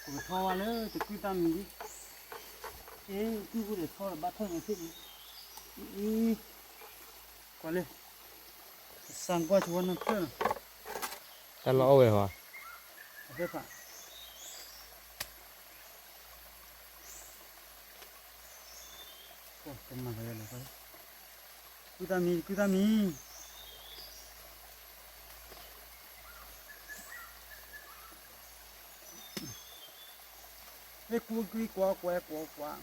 မံၤဒံး, အ့ ကုၢ်ဖိဒီးထီၣ်ဒီးဘၣ်ထီၣ်ညါသ့ၣ်ဒံး, အ့ ကွၢ်လၢ, ကစၢ်ကွၢ်ဆိဝဲနီၢ်ဖျၢၣ်နီၤ, တၢ်လီၤအီၣ်ဝဲဟီ, အသ့ၣ်ဖး ကမၤသးလဲၣ်, ကုၢ်တၢ်မံၤ ကုၢ်တၢ်မံၤ, လၢကူကံကွၢ်ကွၢ်ကွၢ်ကွၢ်,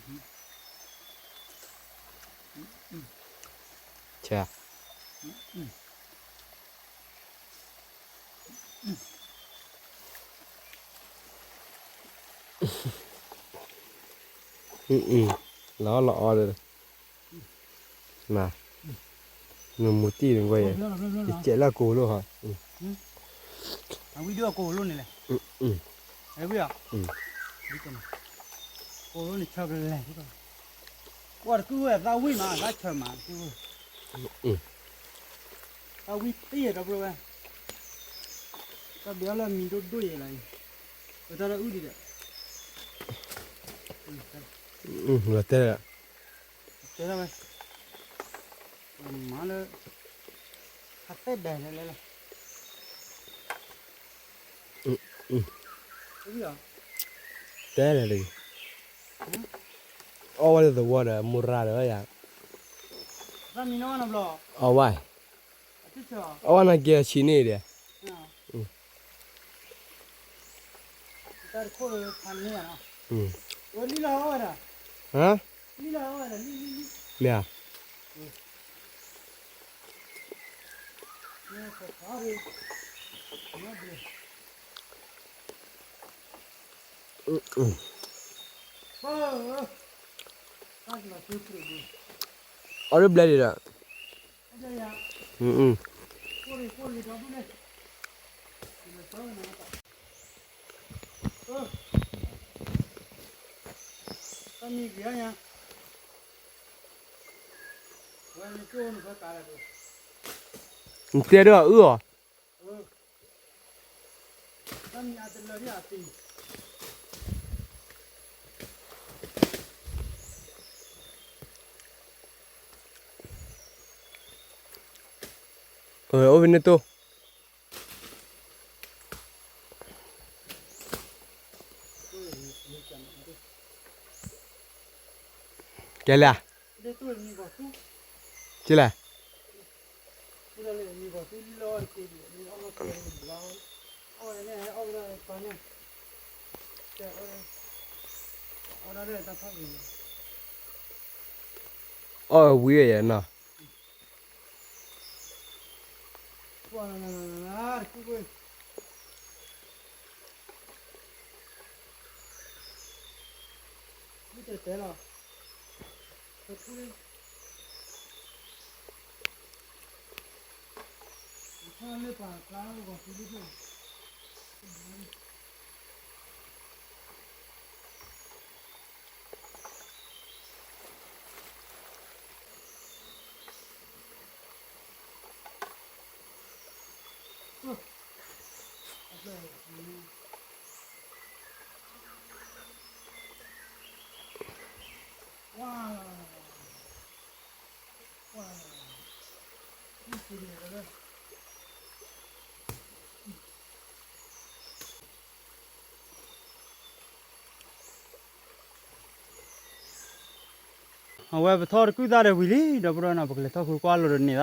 ဆဲး လီၤလီၤအီၤဒီး, နမူတံၢ်နကွၢ်ယဲ, ယစဲးလၢကိလိာ်ဟီ, အဝံဒုးအကိၢ်လိန့ၣ်လဲၣ်, အဝံဧါ, ကိၢ်လိန့ၣ်ဆၢကလဲၣ်, ကွၢ်တကုၢ်ဝဲအသးဝံၣ်မး အသးဆၢမးတကုၢ်ဝဲ, သးဝံၣ်တ့ၢ်ဒီပုၢ်ဝဲၢ်, တၢ်ဘၣ်အီၤလၢအမံၤဒိၣ်ဒိၣ်ယဲလီၤအံၤ, ပတၢ်လၢအုၣ်ဒံးဒီး, တဲ, တဲဝဲ, မၤလၢ, ဟးတဲဒၣ်လဲၣ်လဲၣ်, တဲလဲၣ်တဂ့ၤ, အီၣ်ဝဲလၢသဝီဒီး မိၢ်ရၤဒီးယၤ, အီၣ်ဝဲ, အီၣ်ဝဲနာ်က့အဆံးန့ၣ်ဒီး, မ့ၢ်ဧါ, အီၣ်လၢဘျဲဒံးဒီး, နတဲဒီးအုၣ်အီၤ, အိၣ်ဖဲန့ၣ်တိၢ်, ကဲလဲၣ်, ကဲလဲၣ်. အီၣ်ဝံၤယဲနီၤ. အဝဲပထီၣ်တကုၢ်သၣ်ဒီးဝံၤလံ ဒီပုၢ်ဒီဝဲၢ်နီၤ, ပကလဲၤထီၣ်ဃုကွၢ်လိာ်ဒီးန့ၢ်သၣ်တဖျၢၣ်နီၤ, မ့ၢ်အသၣ်မံၤအိၣ်တအိၣ်နီၤ, တၢ်ထံၣ်ဒုးစီၤဘူၣ်လဲၤလၢတၢ်မဲာ်ညါလံ, တၢ်ထံၣ်ပကလဲၤလီၤ ဒီပုၢ်ဝဲၢ်, အံၤလဲၤဃုန့ၢ်သၣ်နီၤ, ကွၢ်ဒီပုၢ်ဝဲၢ် ဟဲတုၤလၢန့ၣ်အကျါလံဒီး ဃုန့ၢ်ထူၣ်တဘၣ်လၢၤကွၢ်အံၤ, လၢတဃူလၢတဃာ်လၢ်, ကွၢ်မးသၣ်မံၤအိၣ်ဖျၢၣ်ဖျၢၣ်, အၢ တၢ်ဖျၢၣ်ဒီးမံၤဒံးဘၣ်ဘၣ် ဒီပုၢ်ဝဲၢ် မံဒံးဘၣ်ဘၣ်, အိၣ်လၢန့ၣ်ဖျၢၣ်ယံၤ, မံဒံးက့ဘၣ်, လၢန့ၣ်ဖျၢၣ်ယံၤမံဒံးက့ဘၣ်, အိၣ်, တၢ်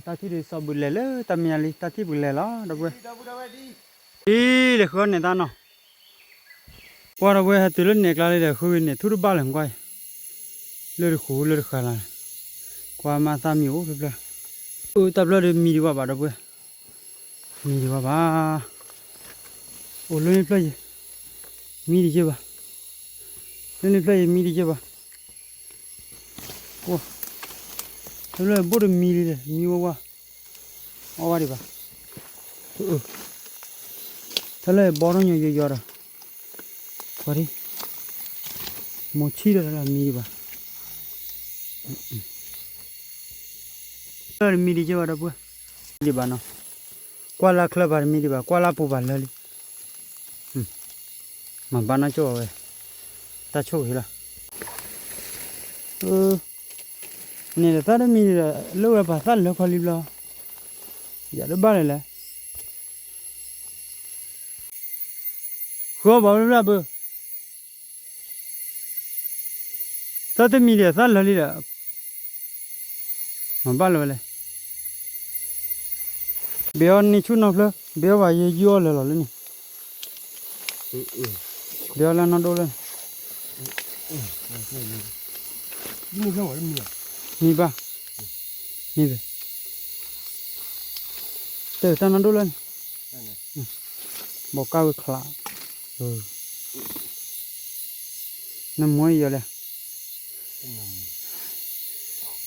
ဖျၢၣ်ဘိၣ်တမံလံဒီး မံဝဲဝါ, အီၣ်ဝဲဒံးဘၣ်, တၢ်ဖျၢၣ်ဘီထီၣ်ညီယီၤယီၤဒီး, ကွၢ်ဒံး, မိၢ်ဆံၣ်ဒီးတၢ်ဖျၢၣ်မံဒံးဘၣ် တၢ်ဖျၢၣ်မံဒံးက့ဘၣ် ဒီပုၢ်ဝဲၢ်, ဒံးဘၣ်နီၤ, ကွၢ်လၢချၢပၤတမံဒံးဘၣ် ကွၢ်လၢပူၤပၤလၢာ်လံ, မၤဘၣ်နီၢ်ကၠိၣ်အဝဲ, တၢ်ဆိၣ်ဂ့ၤလီၤ, န့ၣ်ဒီးသၣ်တမံဒံးဒီး လၢဝဲပၤသၣ်လၢခီလံဘျီ, ယၤတဘၣ်လဲၣ်လဲၣ်, ဃီဘၣ်ဝဲဘျၢဘၢ သၣ်တမံၤဒီးသၣ်လၢာ်လံဒီး, မၤဘၣ်လၢၤဝဲလဲၣ်, ဘဲအီၤန့ၢ်ဆူၣ်နီၢ်ဖျၢၣ်, ဘဲအီၤဘၣ်ယဲယုၢ်အီၣ်လၢာ်လီၤလၢန့ၣ်, ဘဲအီၤလၢနီၢ်ဒိၣ်လၢန့ၣ်, မံဘၣ်, မံဘၣ်, တၢ်နီၢ်ဒိၣ်လၢန့ၣ်, ဘီကါဝဲချး, နမူယီၤလဲၣ်,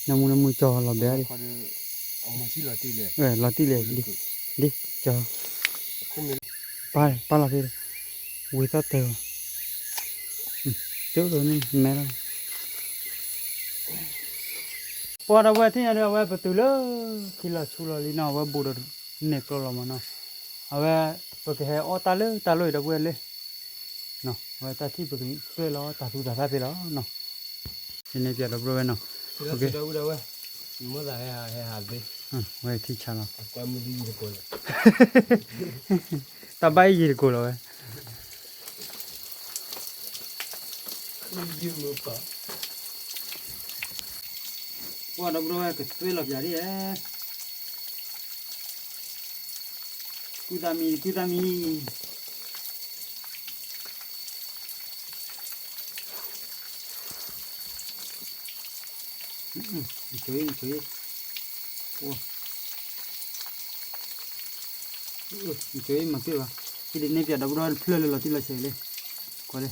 နမူနမူကၠီလီၤဘဲ, လီၤတံၢ်လဲၣ်လံ, လံ, ကၠီ, ပာ်, ပာ်လီၤဖဲ, ဝံသီၣ်တၢၢ်, ကၠိဒိၣ်န့ၣ်မဲလီၤ. ပှၤဒီပုၢ်ဝဲၢ်ထံၣ်ညါဒီး အဝဲပတုၤလၢ ထံလီၤဆူလီၤလံနီၤ, အဝဲဘူးဒီးန့ၢ်ကျိလီၤမးနီၤ, အဝဲ ပကဟဲအီၣ်တၢ်လၢတၢ်လီၢ်အံၤ ဒီပုၢ်ဝဲၢ်လၢ အဝဲတၢ်ထံၣ်ပကသွဲၣ်လီၤ တၢ်သူတၢ်သၣ်ဖဲလီၤနီၤ, ယန့ၣ်ပၠးဒီပုၢ်ဝဲၢ်နီၤ, ဝဲထံၣ်ဆါလီၤ, တၢ်ဘၣ်အံၤယံၤတကိးလီၤဝဲ ပှၤဒီပုၢ်ဝဲၢ်ကသွဲၣ်လီၤပၠးဒ်, ကုသးမံ ကုသးမံ, မၤက့ၢ်ဘၣ်, ဟံၣ်ဒ်န့ၣ်ပၠးဒီပုၢ်ဝဲၢ်ဖျၢၣ်လၢလီၤတံၢ်လီၤဆဲးလံ, ကွၢ်လၢ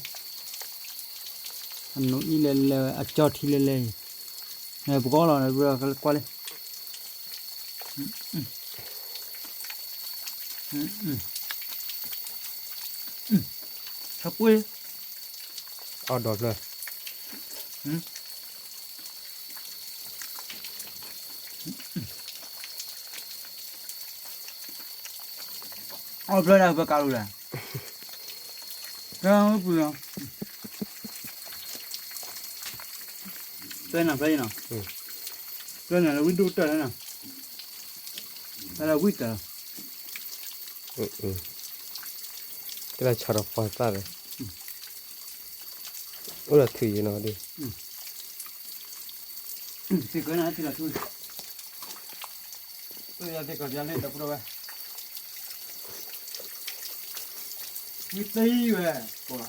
အနိအံၣ်လဲၤလဲၤဝဲ အကၠီထံလဲၤလဲၤအံၤ, ပကအီၣ်လီၤ ကွၢ်လၢ ဆၢပှ့ၤ, အီၣ်ဒီးဖျၢၣ်, အီၣ်ဖျၢၣ်ဒၣ်ပကးလိာ်လဲၣ်, ပှ့ၤလီၤ, ပှ့ၤနၤဖျၢၣ်အံၤနီၤ, ပှ့ၤနၤလၢဝံဒိၣ်တၢၢ်လၢနီၤ, တၢ်လၢဝံတၢၢ်လီၤ, တၢ်လၢဆီဒီးပှၤသၣ်ဒီး, အိၣ်ဒီးထုးယံၤနီၤဒ်, သ့ၣ်ကၢနၤထံလီၤထူ, သ့ၣ်ကၢပၠးလၢဒီပုၢ်ဝဲၢ်, ဝံ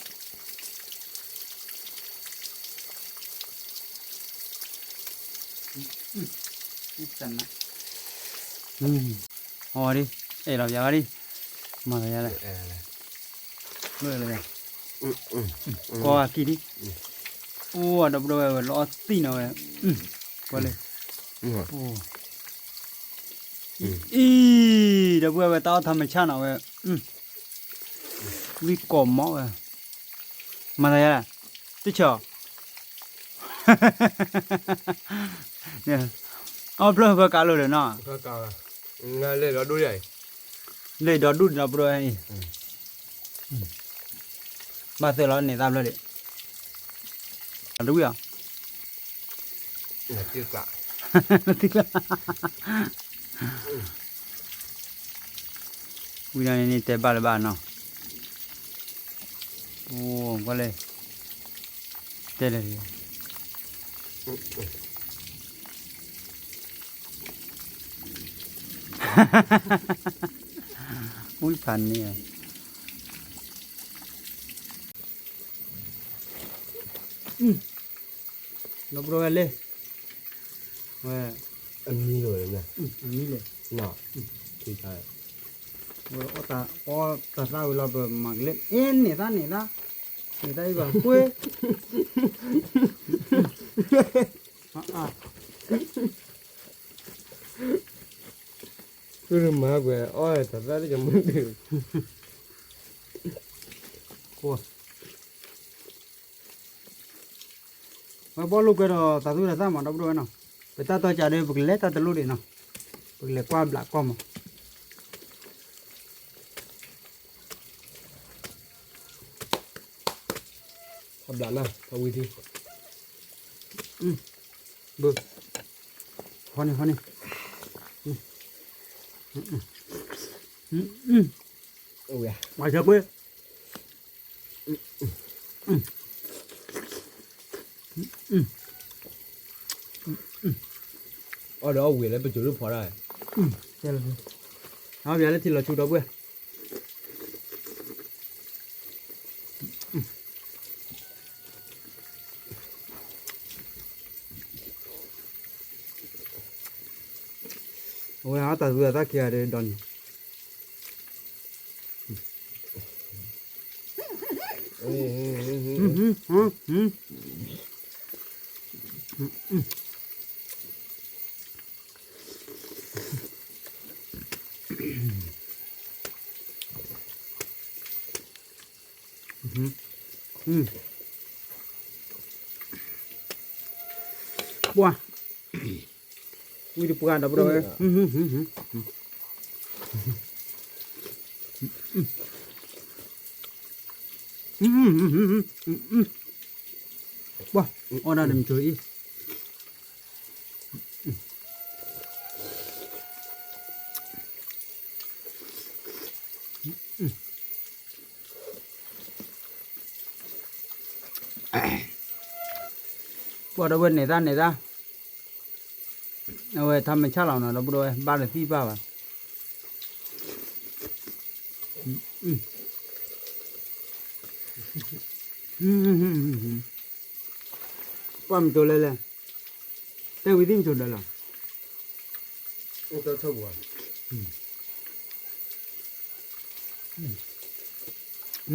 သံဝဲ, အီၤဒ်, အဲၣ်လီၤပၠးဝဲဒ်, မၤသးယါလဲၣ်, ကွၢ်ကံၣ်ဒ်, အိၣ်ဒီပုၢ်ဝဲၢ်ဝဲလီၤအီၣ်သံၣ်နီၤဝဲ, ကွၢ်လၢ, အံၤ, ဒီပုၢ်ဝဲၢ်ဝဲတၢ်အီၣ်ထီမဆၣ်နီၤဝဲ, ဝံကိးမီဝဲ, မၤသးယါလဲၣ်, တဆၢ အီၣ်ဖျၢၣ်ဖၢကးလိာ်ဒီးနီၤ, လဲၤဒီဒူၣ်ဒီပုၢ်ဝဲၢ်အံၤ, ဘၣ်သ့ၣ်လီၤန့ၢ်သၣ်ဖျၢၣ်ဒံး, တဝံၣ်အီၤ, ဝံၤဒီးန့ၣ်တဲဘၣ်လၢၤဘၣ်နီၤ, အိၣ်ကွၢ်လၢ, တဲလၢ ဝံဖးန့ၣ်, ဒီပုၢ်ဝဲၢ်လၢ, ဝဲ, အမံၤလဲၣ်, အမံၤလဲၣ်, ဝဲအီၣ်တၢ်သၣ်ဝံၤလီၤ ပမၤကလဲၣ်, အ့ န့ၢ်သၣ်န့ၢ်သၣ်, န့ၢ်သၣ်အံၤဘၣ်ကွ့ မၤကွံာ်အီၣ်တၢ်သၣ်လၢကမုၢ်ဒုး, ပဘီၣ်လိာ်ကွဲဒီးတၢ်သူတၢ်သၣ်မး ဒီပုၢ်ဝဲၢ်နီၤ, ပတၢ်တီကးဒီး ပကလဲၤတၢ်တလိၣ်ဒံးနီၤ, ပကလဲၤကွၢ်ဘျးကီၢ်မး, ကွၢ်ဘျးနၤ ထီၣ်ဝံၤထံ, ဘု, ဟီန့ၣ် ဟီန့ၣ်, မၤဆၢကွ့ အီၣ်ဒီးအီၣ်ဝံၤလၢပစိၤဒိၣ်ဖီဒၣ်, အီၣ်ဘၣ်လၢထံလီၤဆူဒီပုၢ်ဝဲၢ်, အဝဲအတၢ်သူတၢ်သၣ်ခံဂၤဒီးဒီးန့ၣ် ဟ ပှၢ်, ဝံၣ်တပှၢ်ဒီပုၢ်ဒီဝဲၢ်, ပှၢ်, အီၣ်ဒၣ်တမုၢ်ကၠိအံၤ ပှၢ်ဒီပုၢ်ဝဲၢ်န့ၣ်သၣ်န့ၣ်သၣ်, အဝဲထီၣ်မ့ၢ်ဆၣ်လီၤနီၤ ဒီပုၢ်ဒီဝဲၢ် ဘၣ်တသံၣ်ဘၣ်ဘၣ်. ပှၢ်မုၢ်ကၠိလဲၣ်လဲၣ်, တဲဝံၤသံၣ်မုၢ်ကၠိဒီးလီ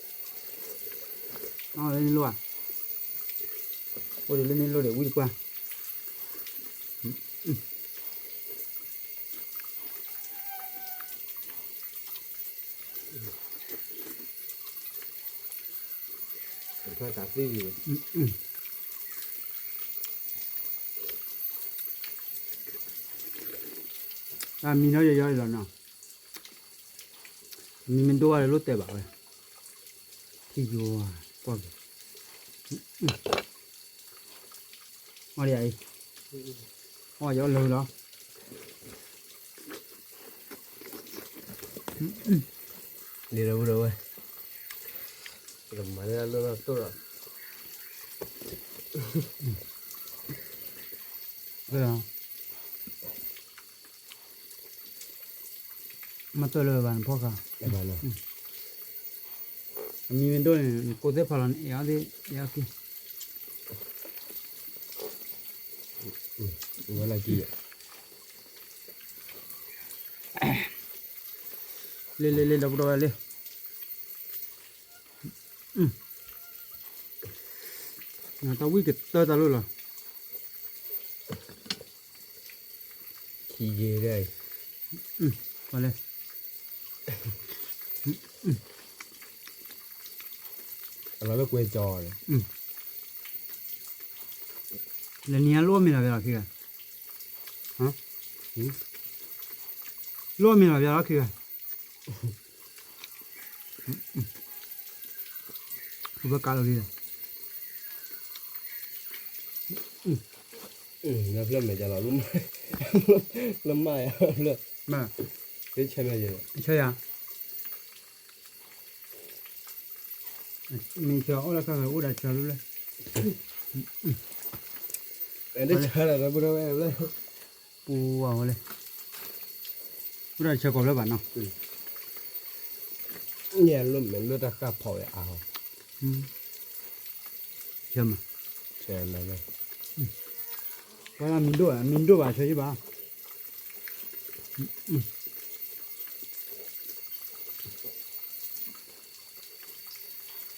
ၤ. အီၣ်လၢန့ၣ်လိၣ်ဧါ, အိၣ်ဒံးလၢန့ၣ်လိၣ်ဒီးဝံၣ်တပှၢ်. အမံၤနီၤယီယီလီၤနီၤ, မံၤမ့ၢ်ဒိၣ်ဘၣ်လၢလိၣ်တဲဘၣ်ဝဲ, ထံယိၤ, ကွၢ်က့ၤ, အီၣ်ဒံးအံၤ, အီၣ်ယီလၢလီၤ. လံဒီပုၢ်ဒီဝဲၢ်, ကမၤလၢအလိၣ်လီၤတိၢ်လီၤ. မၤတၢ်လၢဘၣ်နဖီၣ်ဃာ်, အမံၤမ့ၢ်ဒိၣ်န့ၣ် ကိးသ့ၣ်ဖးလီၤန့ၣ် အဲၣ်အီၤသ့ၣ် အဲၣ်အီၤက့ၤ, ဝဲလၢက့ၤ, လ့လ့လ့ ဒီပုၢ်ဒီဝဲၢ်လ့, တၢ်ဝံၣ်ကတၢၢ်တၢ်လိၣ်လီၤ. ခံဂ့ၤဒၣ်အံၤ, ပှၤလဲၣ်, အလီၤလၢကွဲကၠီလီၤ, လၢနံၤအလိၣ်မ့ၢ်လီၤပျါလီၤခံဂၤ, လိၣ်မ့ၢ်လီၤပျါလီၤခံဂၤ. ဘၣ်ကးလီၤလံလီၤ, မ့ၢ်ဖျၢၣ်မဲာ်ကလီၤ, လၢမၢ်ယၤဖျၢၣ်, ဆၢယၤ, ဆၢယၤ, မ့ၢ်ဆၢအိၣ်လၢခါဂၤအိၣ်ဒၣ်ဆၢလၢ, ဆၢလၢ, ပူၤဝဲလဲၣ်, အိၣ်ဒၣ်ဆၢကိးဖျၢၣ်ဘၣ်နီၤ, န့ၣ်လိၣ်မဲာ်လိၣ်တၢ်ဃၣ်ဖီးဝဲအါ, ဆၢမး, ဆၢမး, ပှၤမံၤဒိၣ်, မံၤဒိၣ်ဘၣ်ဆၢယဘၣ်.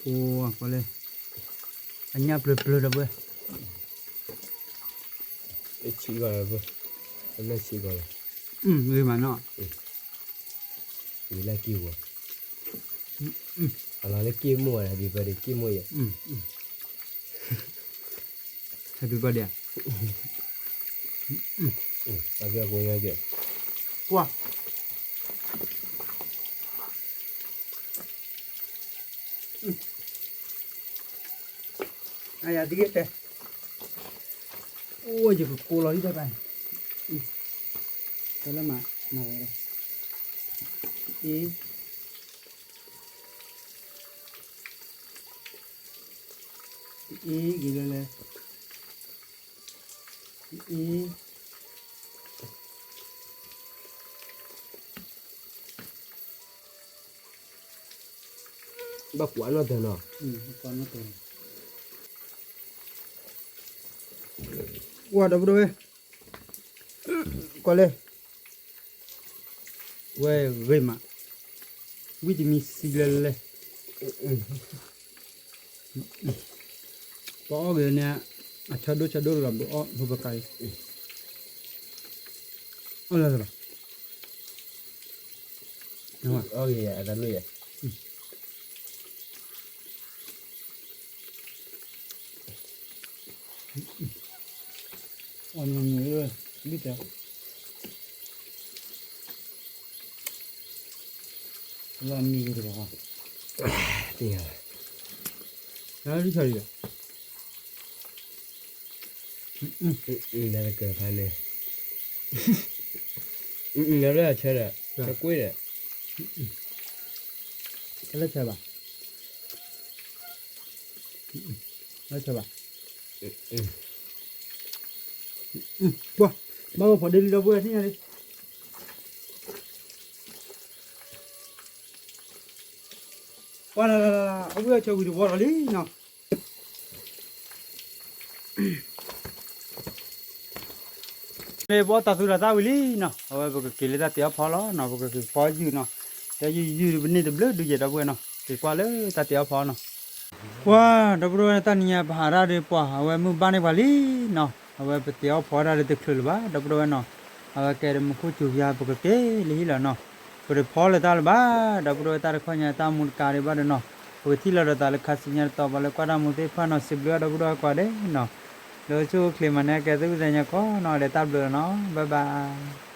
အိၣ်ပှၤလဲၣ်, အညၣ်ပျၢၤပျၢၤဒီးပှဲၤ, ဆံးဂီၤလီၤ, လၢဆံးဂီၤလီၤ, ဂ့ၤမးနီၤ, ဂ့ၤလၢက့ၢ်ဂီၤ, အလီၤလၢက့ၢ်မိၢ်ဝဲဒၣ် happy birthday က့ၢ်မိၢ်ယဲ, happy birthday ဧါ, ပှၢ် အယၤသံက့ၤတဲ, အိၣ်ယကကိးလီၤဒ်တၢ်ပၢ်, တၢ်လၢမၤ, မၤဝဲဒၣ်, အ့, အ့ ဂ့ၤလၢလဲၣ်, အ့ ဘၣ်ကွၢ်နီၣ်တၢၤနီၤ, ကွၢ်ဒီပုၢ်ဒီဝဲၢ်, ကွၢ်လဲၣ်, ဝဲဂ့ၤမး, ဝံၣ်တမံၤစံးလဲၣ်လဲၣ်, ပအီၣ်ဂ့ၤန့ၣ်, အဆၢဒိၣ်ဆၢဒိၣ်လီၤ ပအီၣ်ဖိပကးအံၤ, လၢလၢလၢ အီၣ်ဂ့ၤ အတၢ်မ့ၢ်ယဲ အီၣ်မ့ၢ်မ့ၢ် ဘံၣ်တဲ လီၤမံၤကတၢၢ် တ့ၢ် နၤလီၤ နကဲဖးန့ၣ် နၤလၢအဆၢဒီး တကွ့ဒီး တလၢဆၢဘၣ် လၢဆၢဘၣ် ပှၤ ဘၣ်အိၣ်ဖီဒ့လံဒီပုၢ်ဝဲၢ်ထံၣ်ညါလံ ပှၤလၢလၢလၢလၢ အဝံၣ်အီၣ်ဆၢဝံၤတဝီလီၤလံနီၤ မ့ၢ်ဘီတၢ်သူတၢ်သၣ်ဝံၤလံနီၤ အဝဲပကက့ၤလၢတၢ်တ့အီၣ်ဖီလီၤနီၤ ပကက့ၤဖီယုၢ်နီၤ တၢ်ယုၢ်ယုၢ်ပန့ၢ်တဘျုးဒုးယဲၢ်ဒီပုၢ်ဝဲၢ်နီၤ က့ၤကွၢ်လၢတၢ်တ့အီၣ်ဖီနီၤ ပှၤ ဒီပုၢ်ဝဲၢ် တၢ်နံၤညါပဟးရၣ်ဒီးပှၤ အဝဲမုၢ်ဘၣ်န့ၢ်ပှၤလံနီၤ အဝဲပတ့အီၣ်ဖီဒၣ်ဒီးတချုးလၢၤဘၣ် ဒီပုၢ်ဝဲၢ်နီၤ အဝဲကဲဒီးမူခိၣ်စူၤယါ ပကက့ၤလၢဟံၣ်လီၤနီၤ ပတဖီလၢၤတၢ်လၢၤဘၣ် ဒီပုၢ်ဝဲၢ်တၢ်တခီညါတၢ်မူတကးဒံးဘၣ်ဒီးနီၤ ပကထံၣ်လီၤဒီးသးလၢခါဆူညါတတီၤ ပှၤလၢကွၢ်တၢ်မူသ့ၣ်တဖၣ်နီၤ စံးဘျုးအီၤဒီပုၢ်ဝဲၢ်ကိးဂၤဒဲးနီၤ လၢအိၣ်ဆူၣ်အိၣ်ချ့မၤန့ၢ်ကဲသုးကသဲညါကိးနီၤ ဒီးတၢ်ဘျုးလီၤနီၤ bye bye